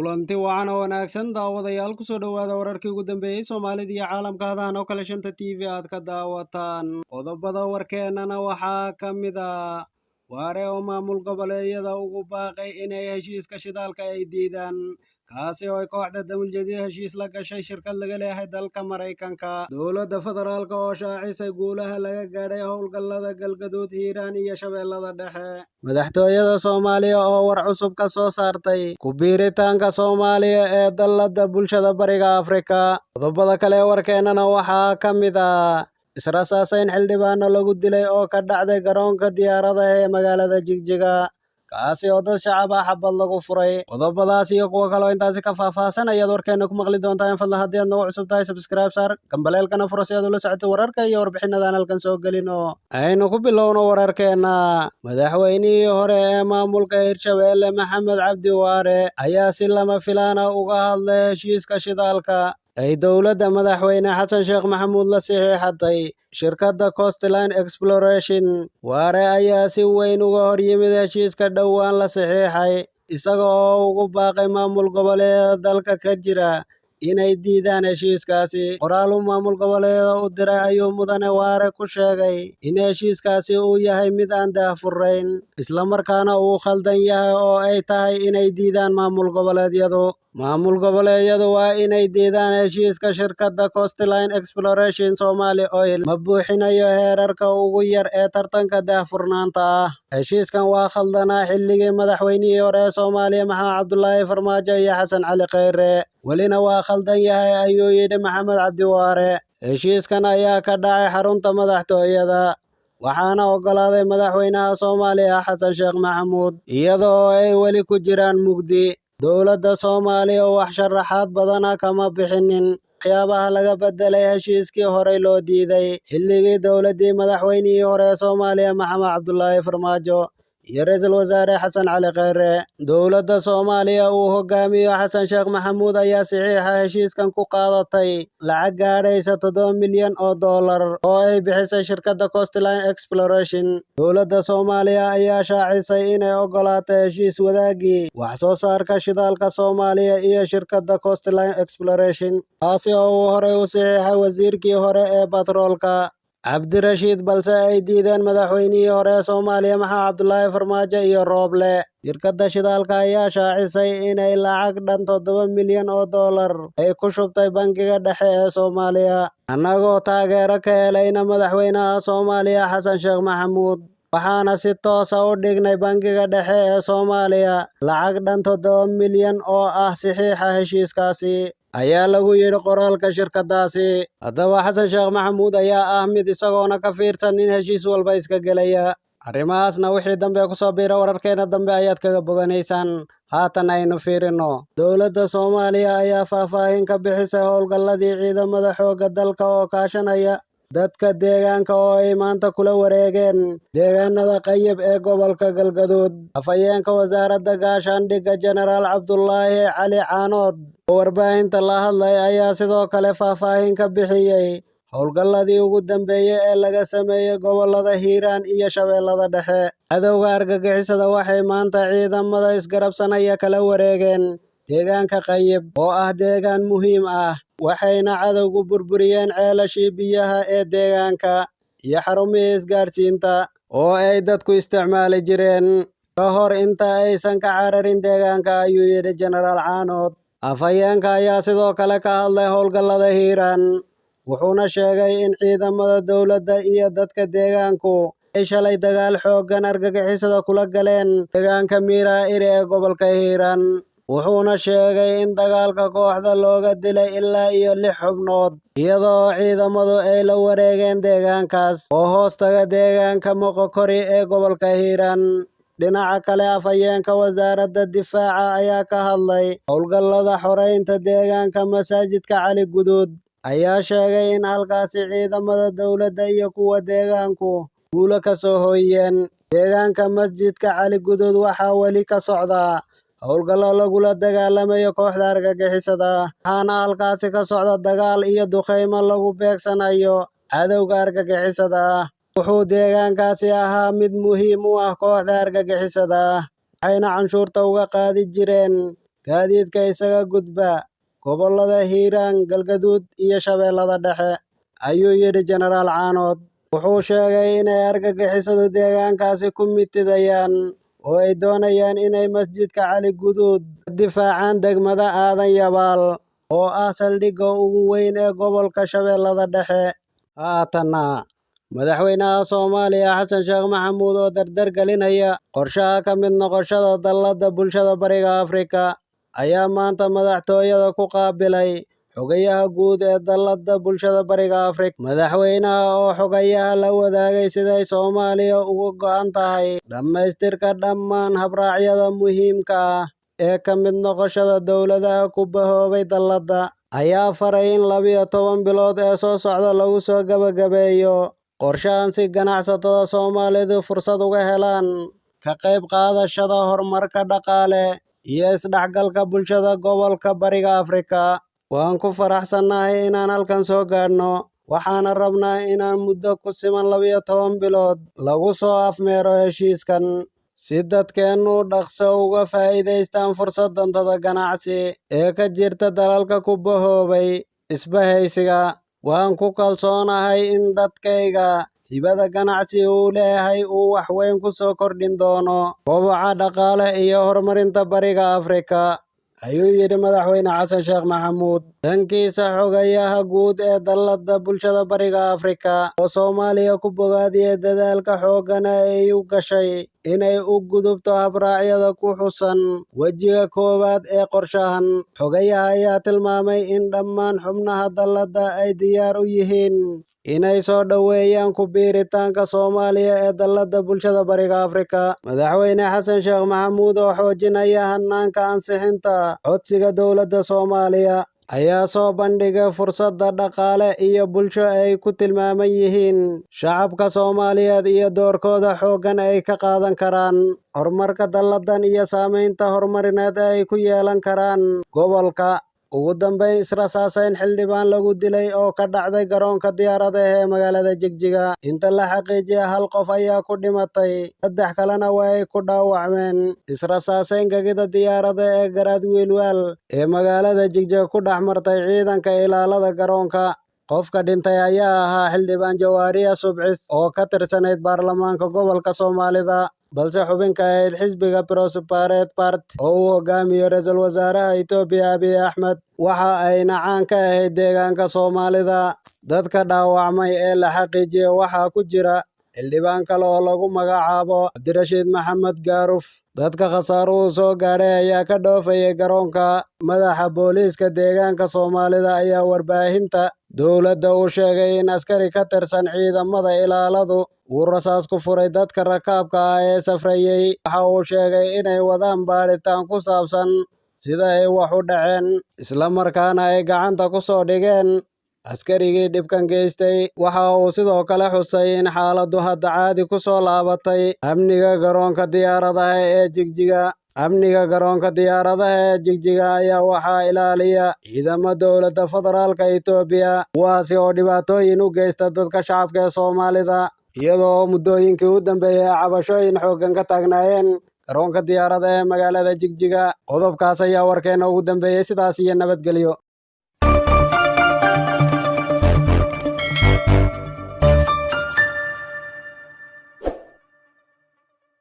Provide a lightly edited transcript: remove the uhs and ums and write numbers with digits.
Kulanti wacan oo wanaagsan, daawadayaal. Kusoo dhowaada wararkii ugu dambeeyey Soomaalida iyo caalamka, hadahan oo kale Shanta TV aad ka daawataan. Qodobada warkeennana waxaa ka mid a Waare oo maamul goboleedyada ugu baaqay inay heshiiska shidaalka ay diidaan, kaasi oo ay kooxda Damuljadiid heshiis la gashay shirkad laga leeyahay dalka Maraykanka. Dowladda federaalka oo shaacisay guulaha laga gaadhay howlgallada Galgaduud, Hiiraan iyo Shabeellada Dhexe. Madaxtooyada Soomaaliya oo war cusub ka soo saartay ku biiritaanka Soomaaliya ee dallada Bulshada Bariga Afrika. Qodobada kale ee warkeennana waxaa ka mid ah israsaasayn xildhibaano lagu dilay oo ka dhacday garoonka diyaaradaha ee magaalada Jigjiga, kaasi oo dad shacab ah xabad lagu furay. Qodobadaas iyo kuwo kaleo intaasi ka faahfaahsan ayaad warkeena ku maqli doontaa. In fadlan haddii aad nagu cusub tahay, subscribe saar, gambaleelkana furo si aad ula socoto wararka iyo warbixinadaan halkan soo gelino. Aynu ku bilowno wararkeena. Madaxweynihii hore ee maamulka Hirshabeelle, Maxamed Cabdi Waare, ayaa si lama filaana uga hadlay heshiiska shidaalka ay dowladda madaxweyne Xasan Sheekh Maxamuud la saxiixatay shirkadda Coastline Exploration. Waare ayaa si weyn uga hor yimid heshiiska dhowaan la saxiixay, isaga oo ugu baaqay maamul goboleedyada dalka ka jira inay diidaan heshiiskaasi. Qoraal uu maamul goboleedyada u diray ayuu mudane Waare ku sheegay in heshiiskaasi uu yahay mid aan daahfurayn, islamarkaana uu khaldan yahay oo ay tahay inay diidaan maamul goboleedyadu. Maamul goboleedyadu waa inay diidaan heshiiska shirkadda Coastline Exploration Somali Oil. Ma buuxinayo heerarka ugu yar ee tartanka daahfurnaanta ah. Heshiiskan waa khaldanaa xilligii madaxweynihii hore ee Soomaaliya, Maxamed Cabdulaahi Farmaajo, iyo Xasan Cali Kheyre, welina waa khaldan yahay, ayuu yidhi Maxamed Cabdi Waare. Heshiiskan ayaa ka dhacay xarunta madaxtooyada, waxaana oggolaaday madaxweynaha Soomaaliya, Xasan Sheekh Maxamuud, iyadoo ay weli ku jiraan mugdi. Dowladda Soomaaliya wax sharaxaad badana kama bixinin waxyaabaha laga bedelay heshiiskii horey loo diiday xilligii dowladdii madaxweynihii hore ee Soomaaliya, Maxamed Cabdulaahi Farmaajo, iyo ra-iisul wasaare Xasan Cali Kheyre. Dowladda Soomaaliya uu hogaamiyo Xasan Sheekh Maxamuud ayaa saxiixa heshiiskan ku qaadatay lacag gaadhaysa 7 milyan oo dollar oo ay bixisay shirkadda Coastline Exploration. Dowladda Soomaaliya ayaa shaacisay inay oggolaatay heshiis wadaagii wax soo saarka shidaalka Soomaaliya iyo shirkadda Coastline Exploration, taasi oo uu horey u saxiixay wasiirkii hore ee batroolka, Cabdirashiid, balse ay diideen madaxweynihii hore ee Soomaaliya, Maxamed Cabdulaahi Farmaajo, iyo Rooble. Shirkadda shidaalka ayaa shaacisay inay lacag dhan 7 milyan oo dollar ay ku shubtay Bangiga Dhexe ee Soomaaliya. Annagoo taageero ka helayna madaxweynaha Soomaaliya, Xasan Sheekh Maxamuud, waxaana si toosa u dhignay Bangiga Dhexe ee Soomaaliya lacag dhan 7 milyan oo ah saxiixa heshiiskaasi, ayaa lagu yidhi qoraalka shirkadaasi. Haddaba, Xasan Sheekh Maxamuud ayaa ah mid isagoona ka fiirsan in heshiis walba iska gelaya. Arrimahaasna wixii dambe kusoo biira wararkeena dambe ayaad kaga boganaysaan. Haatan aynu fiirino. Dowladda Soomaaliya ayaa faahfaahin ka bixisay howlgalladii ciidamada xoogga dalka oo kaashanaya dadka deegaanka oo ay maanta kula wareegeen deegaanada Qayib ee gobolka Galgaduud. Afhayeenka wasaaradda gaashaandhigga, Jenaraal Cabdulaahi Cali Caanood, oo warbaahinta la hadlay, ayaa sidoo kale faahfaahin ka bixiyey howlgalladii ugu dambeeyey ee laga sameeyey gobollada Hiiraan iyo Shabeellada Dhexe. Cadowga argagixisada waxay maanta ciidamada isgarabsanaya kala wareegeen deegaanka Qayib oo ah deegaan muhiim ah, waxayna cadowgu burburiyeen ceelashii biyaha ee deegaanka iyo xarumihii isgaadhsiinta oo ay dadku isticmaali jireen ka hor inta aysan ka cararin deegaanka, ayuu yidhi Jenaraal Caanood. Afhayeenka ayaa sidoo kale ka hadlay howlgallada Hiiraan, wuxuuna sheegay in ciidamada dowladda iyo dadka deegaanku ay shalay dagaal xooggan argagixisada kula galeen deegaanka Miiraa'iri ee gobolka Hiiraan, wuxuuna sheegay in dagaalka kooxda looga dilay ilaa iyo lix xubnood, iyadoo ciidamadu ay la wareegeen deegaankaas oo hoostaga deegaanka Moqokori ee gobolka Hiiraan. Dhinaca kale, afhayeenka wasaaradda difaaca ayaa ka hadlay howlgallada xoreynta deegaanka Masaajidka Cali Guduud, ayaa sheegay in halkaasi ciidamada dowladda iyo kuwa deegaanku guulo ka soo hooyeen. Deegaanka Masjidka Cali Guduud waxaa weli ka socda howlgallo lagula dagaalamayo kooxda argagixisada, waxaana halkaasi ka socda dagaal iyo duqeymo lagu beegsanayo cadowga argagixisada. Wuxuu deegaankaasi ahaa mid muhiim u ah kooxda argagixisada, waxayna canshuurta uga qaadi jireen. gaadiidka isaga gudba gobollada Hiiraan, Galgaduud iyo Shabeellada Dhexe, ayuu yidhi Jenaraal Caanood. Wuxuu sheegay inay argagixisadu deegaankaasi ku mitidayaan oo ay doonayaan inay Masjidka Cali Guduud ka difaacaan degmada Aadan Yabaal oo ah saldhigga ugu weyn ee gobolka Shabeellada Dhexe. Haatanna Madaxweynaha Soomaaliya Xasan Sheekh Maxamuud oo dardar gelinaya qorshaha ka mid noqoshada Dallada Bulshada Bariga Afrika ayaa maanta madaxtooyada ku qaabilay Xogayaha Guud ee Dallada Bulshada Bariga Afrika. Madaxweynaha oo xogayaha la wadaagay siday Soomaaliya uga go'an tahay dhammaystirka dhammaan habraacyada muhiimka ah ee ka mid noqoshada dowladaha ku bahoobay dallada, ayaa faray in 12 bilood ee soo socda lagu soo gabagabeeyo qorshahan si ganacsatada Soomaalidu fursad uga helaan ka qayb qaadashada horumarka dhaqaale iyo isdhexgalka bulshada gobolka Bariga Afrika. Waan ku faraxsanahay inaan halkan soo gaadhno, waxaana rabnaa inaan muddo ku siman 12 bilood lagu soo afmeero heshiiskan, si dadkeennu dhaqso uga faa'iidaystaan fursaddantada ganacsi ee ka jirta dalalka ku bahoobay isbahaysiga. Waan ku kalsoonahay in dadkayga hibada ganacsi uu leeyahay uu wax weyn ku soo kordhin doono koboca dhaqaale iyo horumarinta Bariga Afrika, ayuu yidhi Madaxweyne Xasan Sheekh Maxamuud. Dhankiisa, Xogayaha Guud ee Dallada Bulshada Bariga Afrika oo Soomaaliya ku bogaadiyay dadaalka xooggan ee ay u gashay inay u gudubto habraacyada ku xusan wejiga koowaad ee qorshahan. Xogayaha ayaa tilmaamay in dhammaan xubnaha dallada ay diyaar u yihiin inay soo dhoweeyaan ku biiritaanka Soomaaliya ee Dallada Bulshada Bariga Afrika. Madaxweyne Xasan Sheekh Maxamuud oo xoojinaya hannaanka ansixinta codsiga dowladda Soomaaliya ayaa soo bandhigay fursadda dhaqaale iyo bulsho ay ku tilmaaman yihiin shacabka Soomaaliyeed iyo doorkooda xooggan ay ka qaadan karaan horumarka dalladan iyo saameynta horumarineed ee ay ku yeelan karaan gobolka. Ugu dambeyn, israsaaseyn xildhibaan lagu dilay oo ka dhacday garoonka diyaaradaha ee magaalada Jigjiga. Inta la xaqiijiyay, hal qof ayaa ku dhimatay, saddex kalena way ku dhaawacmeen. Israsaaseyn gagida diyaarada ee Garaad Wiilwaal ee magaalada Jigjiga ku dhex martay ciidanka ilaalada garoonka. Qofka dhintay ayaa ahaa xildhibaan Jawaariya Subcis oo ka tirsanayd baarlamaanka gobolka Soomaalida, balse xubin ka ahayd xisbiga Prosperity Party oo uu hogaamiyo ra'iisul wasaaraha Itoobiya Abiy Axmed, waxa ayna caan ka ahayd deegaanka Soomaalida. Dadka dhaawacmay ee la xaqiijiyay waxaa ku jira xildhibaan kale oo lagu magacaabo Cabdirashiid Maxamed Gaaruf. Dadka khasaaruhu soo gaadhay ayaa ka dhoofayay garoonka. Madaxa booliiska deegaanka Soomaalida ayaa warbaahinta dowladda u sheegay in askari ka tirsan ciidamada ilaaladu uu rasaas ku furay dadka rakaabka ah ee safrayay. Waxa uu sheegay inay wadaan baadhitaan ku saabsan sida ay wax u dhaceen, isla markaana ay gacanta ku soo dhigeen askarigii dhibkan geystay. Waxa uu sidoo kale xusay in xaaladdu hadda caadi ku soo laabatay. Amniga garoonka diyaaradaha ee Jigjiga. Amniga garoonka diyaaradaha ee Jigjiga ayaa waxaa ilaaliya ciidamada dowladda federaalka Itoobiya, kuwaasi oo dhibaatooyin u geysta dadka shacabka ee Soomaalida, iyadoo muddooyinkii u dambeeyay ay cabashooyin xooggan ka taagnaayeen garoonka diyaaradaha ee magaalada Jigjiga. Qodobkaas ayaa warkeena ugu dambeeyay. Sidaas iyo nabadgelyo.